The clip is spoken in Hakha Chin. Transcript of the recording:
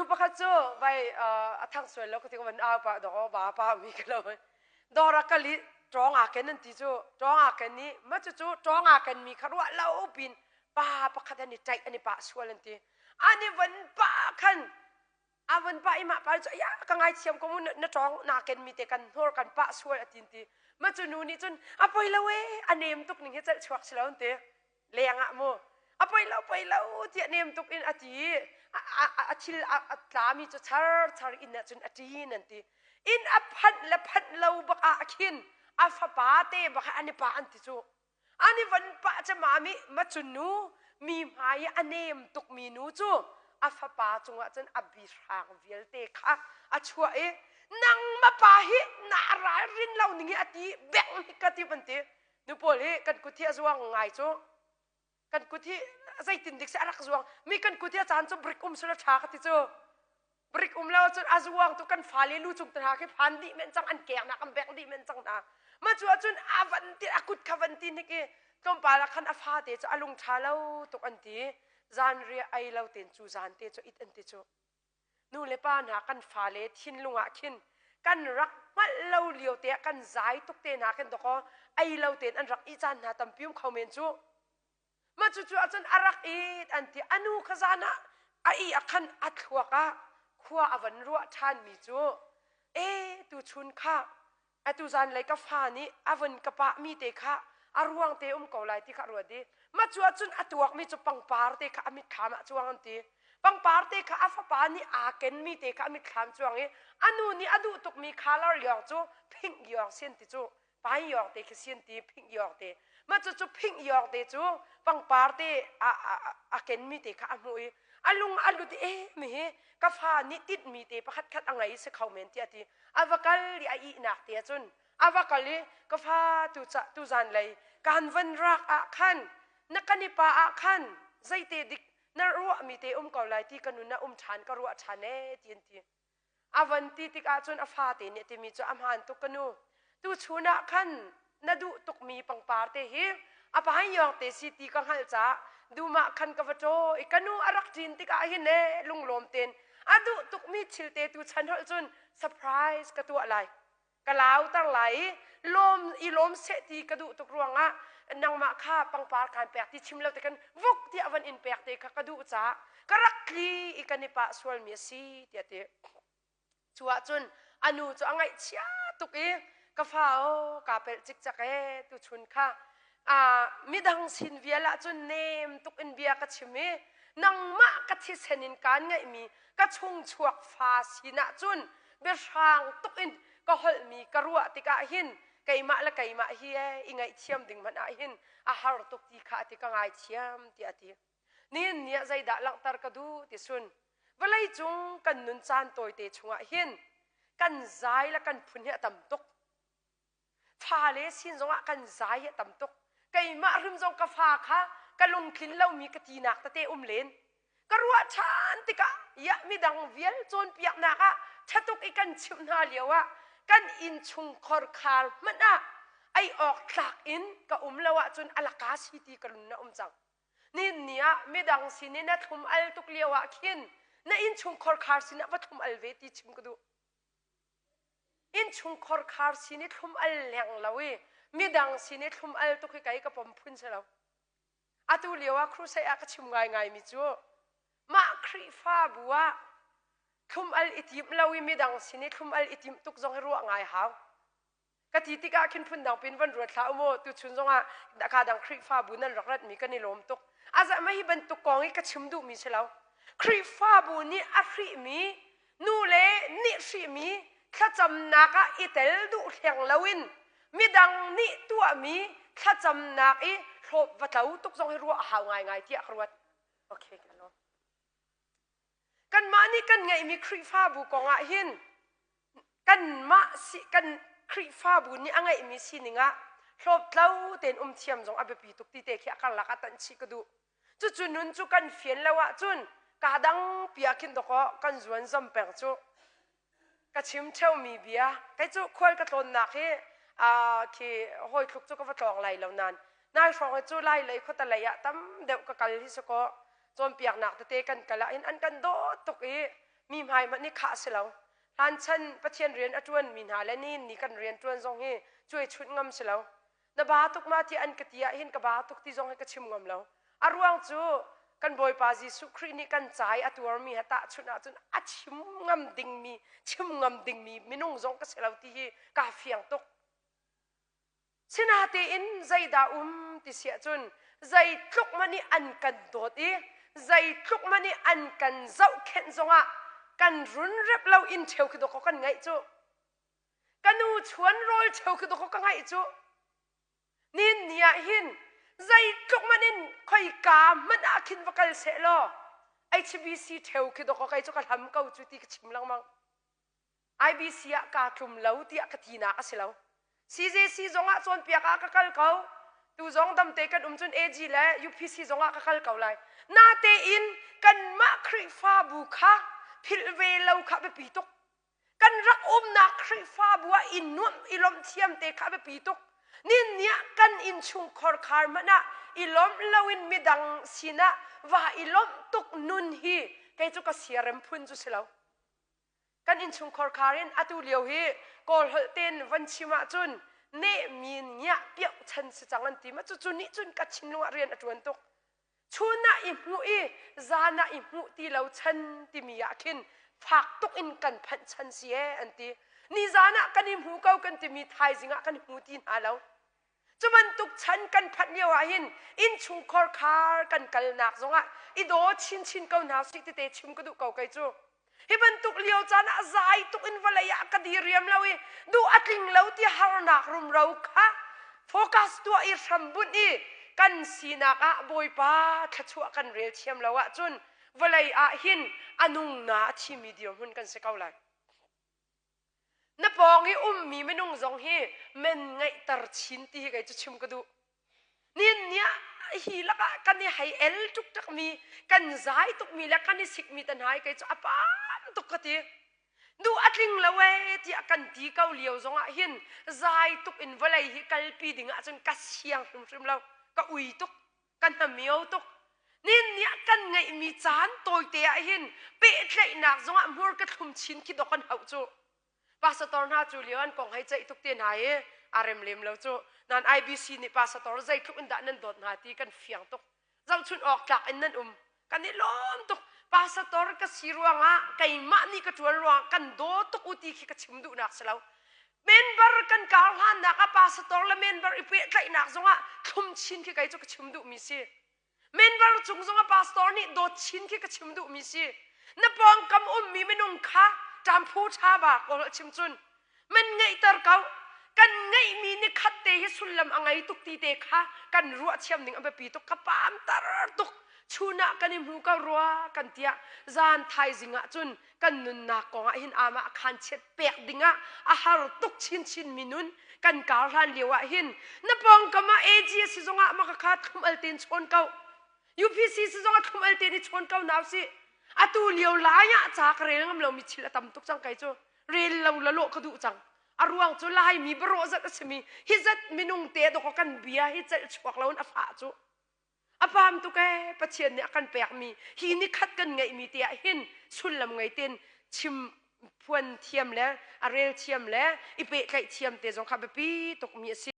Nu pakhat cu vai a thang sual lo ka ti ko van au pa dawk ba pa mi ka lo. Dawr a kal i ṭawng aa ken an ti cu ṭawng aa ken i ma cucu ṭawng aa ken mi kha ruah lo pin pa pakhat an i ṭaih an i pah sual an ti. An i van pah khan a van pah i mah pa cu ya ka ngaithiam ko mu na ṭawng naa ken mi te kan hnor kan pah sual a tin ti. Ma cu nu nih cun a poi lo e a nem tuk ning hi celh chuak si lo an ti. Leng ah mu a poi lo poi lo tiah nem tuk in a ti i a thil a tlami cu char char inn ah cun a ṭin an ti. Inn a phanh le phanh lo bak ah khin a fapa te bak an i pah an ti cu. An i van pah cu mami macun nu mi hmai i a nem tukmi nu cu a fapa cungah cun a bihrang vialte kha a chuah i nangma pa hi na ralrin lo ning hi a ti beng hi ka ti van ti. Nu pawl hi kan kut hi a zuang ngai cu. Kan kut hi zeitin dik si a rak zuang. Mi kan kut hi a caan cu brik um sula ṭha ka ti cu. Brik um lo cun a zuang tu kan fale lu cung te hna khi phan dih men cang an kek nak an bek dih men cang hna. Ma cu ahcun a van ti a kut kha van ti hnik i tlawmpal ah khan a fate cu a lung ṭha lo tuk an ti. Zan riah ei lo ten cu zan te cu it an ti cu. Nu le pa hna kan fale thinlung ah khin kan rak hngalh lo lio te ah kan zai tuk te hna khin dakaw ei lo tein an rak i caan hna tampi um kho men cu. Mah cucu ahcun a rak it an ti. A nu kha zan ah a ih ah khan a thluak ah khua a van ruah ṭhanmi cu e tuchun kha atu zanlei ka fa nih a vun ka pahmi te kha a ruang te um ko lai ti kha a ruat i mah cu ahcun a tuakmi cu pangpar te kha a mitthlam ah cuang an ti. Pangpar te kha a fapa nih aa kenmi te kha a mitthlam cuang i a nu nih a duh tukmi color yawng cu pink yawng si an ti cu pai yawng te khi si an ti pink yawng te mah cu cu pink yawng te cu pangpar te a, a, a kenmi te kha a hmuh i a lung a lut i eh mi hi ka fa nih tinhmi te pakhat khat a ngei si kho men tiah a ti a va kal i a ihnak te ahcun a va kal i ka fa tu ca tu zan lei kan van rak ah khan na kan i pa ah khan zeite dik na ruahmi te um ko lai ti ka nun ah um ṭhan ka ruah ṭhan ee ti an ti A van ti tikah cun a fate nih a timi cu a hmaan tuk ka nu. Tuchun ah khan na duh tukmi pangpar te hi a paiyawng te si ti ka hngalh caah dum ah khan ka va ṭaw i ka nu a rak ṭin tikah hin ee lunglawm tein a duh tukmi thil te tu chan holh cun surprise ka tuah lai. Ka lauter lai i lawm i lawm seh ti ka duh tuk ruangah nangmah kha pangpar kaan pek ti chim lo te kan vuk tiah van in pek te kha ka duh caah ka rak tli i kan i pah sualmi a si tiah ti. Cu ahcun a nu cu a ngaihchia tuk i ka fa aw kaa pelh cikcek ee tuchun kha midang sin vial ahcun nem tuk in bia ka chim i nangmah ka thisen in kaan ngeihmi ka chungchuak fa sinah cun biahrang tuk in ka holhmi ka ruah tikah hin keimah le keimah hi ee i ngaihthiam ding hmanh ah hin a har tuk ti kha a ti ka ngaithiam tiah a ti. Nihin ni ah zeidah langhter ka duh ti sun vawlei cung kan nun caan tawite chungah hin kan zai le kan phun hi a tam tuk. Fale sin zongah kan zai hi a tam tuk. Keimah hrim zong ka fa kha ka lungtlin lomi ka tinak tete um len. Ka ruah ṭhan tikah ya midang vial cawnpiaknak ah ṭhatuk i kan chimh hna lio ah kan innchung khorkhar hmanh ah ei awk tlak in ka um lo ahcun a laka si ti ka lun na um cang. Nihin ni ah midang sin i na thlum al tuk lio ah khin na innchung khorkhar sinah va thlum al ve ti chim ka duh. Innchung khorkhar sin i thlum al leng lo i midang sin i thlum al tuk hi kei ka pom phun si lo. Atu lio ah crusade ah ka chim ngaingaimi cu mah Khrihfabu ah thlum al i tim lo i midang sin i thlum al i timh tuk zong hi ruah ngai hau. Ka ti tikah khin phundang pin van ruat hlah u mu tuchun zongah ka dang Khrihfabu nan rak ratmi kan i lawm tuk. Azah mah hi bantuk kong i ka chim duhmi si lo. Khrihfabu nih a hrihmi nu le nih hrihmi thlacamnak ah i tel duh hleng loin midang nih tuahmi thlacamnak i hlawp va tlo tuk zong hi ruah a hau ngaingai tiah ka ruat. Okay, ka lawm. Kanmah nih kan ngeihmi Khrihfabu kong ah hin kanmah si kan Khrihfabu nih a ngeihmi sining ah hlawptlo tein um thiam zong a biapi tuk ti te khi a karlak ah tanh chih ka duh. Cucu nun cu kan fian lo ahcun kaa dang pi ah khin dawkaw kan zuan zam peng cu. Ka chim ṭheumi bia kei cu khual ka tlawnnak hi khi hawi thluk cu ka va tlawng lai lo nain nai hrawng hi cu lai lei khuata lei ah tam deuh ka kal hi si kaw cawnpiaknak tete kan kal ah hin an kan dawt tuk i. Mi hmai hmanh nih khah si lo. Hlan chan Pathian rian a ṭuanmi hna le nihin ni kan rian ṭuan zong hi cuai chunh ngam si lo. Na ba tuk ma tiah an ka ti ah hin ka ba tuk ti zong hi ka chim ngam lo. A ruang cu kan Bawipa Jesuh Khrih nih kan ca i a tuarmi he tahchunh ahcun a chim ngam dingmi, chim ngam dingmi minung zong ka si lo ti hi kaa fiang tuk. Sinatein zeidah um ti si ahcun zeitluk hmanh i an kan dawt i zeitluk hmanh i an kan zohkhenh zongah kan runrep lo inn cheu khi dawkaw kan ngaih cu. Ka nu chuan rawl cheu khi dawkaw ka ngaih cu. Nin ni ah hin zeitluk hmanh in khoika hmanh ah khin va kal seh law HBC theu khi dawkaw kei cu ka hlam ko cu ti ka chim lengmang. IBC ah kaa tlum lo tiah ka tinak a si lo. CJC zongah cawnpiak ah ka kal ko. Tu zong damte kan um cun AG le UPC zongah ka kal ko lai. Natein kanmah Khrihfabu kha philh ve lo kha biapi tuk. Kan rak umnak Khrihfabu ah i nuamh i lawmh thiam te kha biapi tuk. Nin ni ah kan innchungkhar khar hmanh ah i lawmh loin midang sinah va i lawmh tuk nun hi kei cu ka siarem phun cu si lo. Kan innchungkhar khar in atu lio hi Kawl holh tein van chim ahcun nehmi ngiah piah chan si cang an ti ma cucu nih cun ka thinlung ah rian a ṭuan tuk. Chun ah i hmuh i zan ah i hmuh ti lo chan timi ah khin fak tuk in kan phanh chan si ee an ti. Nizan ah kan i hmu ko kan timi thaizing ah kan hmu ti hna lo. Cu bantuk chan kan phanh lio ah hin innchungkhar khar kan kalnak zongah i daw chinchin ko hna sih tete chim ka duh ko kei cu. Hi bantuk lio caan ah zai tuk in vawlei ah ka diriam lo i duh a tling lo ti harnak rumro kha focus tuah i hrambunh i kan sinak ah Bawipa thluachuah kan rel thiam lo ahcun vawlei ah hin a nung na a thimi dirhmun kan si ko lai. Na pawng i ummi minung zong hi men ngeihter chin ti hi kei cu chim ka duh. Nin ni ah hi lakah kan i hei el ṭukṭakmi, kan zai tukmi le kan i sikmi te hna hi kei cu a pam tuk ka ti. Duh a tling lo ee tiah kan ti ko lio zongah hin zai tuk in vawlei hi kalpi ding ahcun ka siang hrimhrim lo. Ka ui tuk. Ka hnamio tuk. Nin ni ah kan ngeihmi caan tawite ah hin pehtlaihnak zongah hmur ka thlum chin khi dok an hauh cu. Pastor hna cu lio an kong hei ceih tuk te hna i a rem lem lo cu. Nan IBC nih pastor zeitluk in dah nan dawt hna ti kan fiang tuk. Zohchun awk tlak in nan um. Kan i lawm tuk. Pastor ka si ruangah keimah nih ka ṭuan ruangah kan daw tuk u ti khi ka chim duhnak si lo. Member kan kar hlannak ah pastor le member i pehtlaihnak zongah thlum chin khi kei cu ka chim duhmi si. Member cung zongah pastor nih dawt chin khi ka chim duhmi si. Na pawngkam ummi minung kha ṭamphu ṭha ba kawl chim cun man ngeihter ko. Kan ngeihmi ni khat te hi sullam a ngei tuk ti te kha kan ruah thiam ning a biapi tuk ka pam tar tuk. Chun ah kan i hmu ko rua kan tiah zan thaizing ah cun kan nunnak kong ah hin amah khan chiat pek dingah a har tuk chinchin mi nun kan kar hlan lio ah hin na pawngkam ah AG a si zongah maka kha thlum al ten chawn ko UPC si zongah thlum al ten i chawn ko nau si atu lio lai ah ca ka rel ngam lo mi thil a tam tuk cang kai cu rel lo la lawh ka duh cang a ruang cu lai mi barawh zat a simi hi zat minung te dok kan bia hi celh chuak lo in a fah cu A pam tuk ee Pathian nih a kan pekmi hi nikhat kan ngeihmi te ah hin sullam ngei ten chim phuan thiam le a rel thiam le i pehtlaih thiam te zong kha biapi tukmi a si.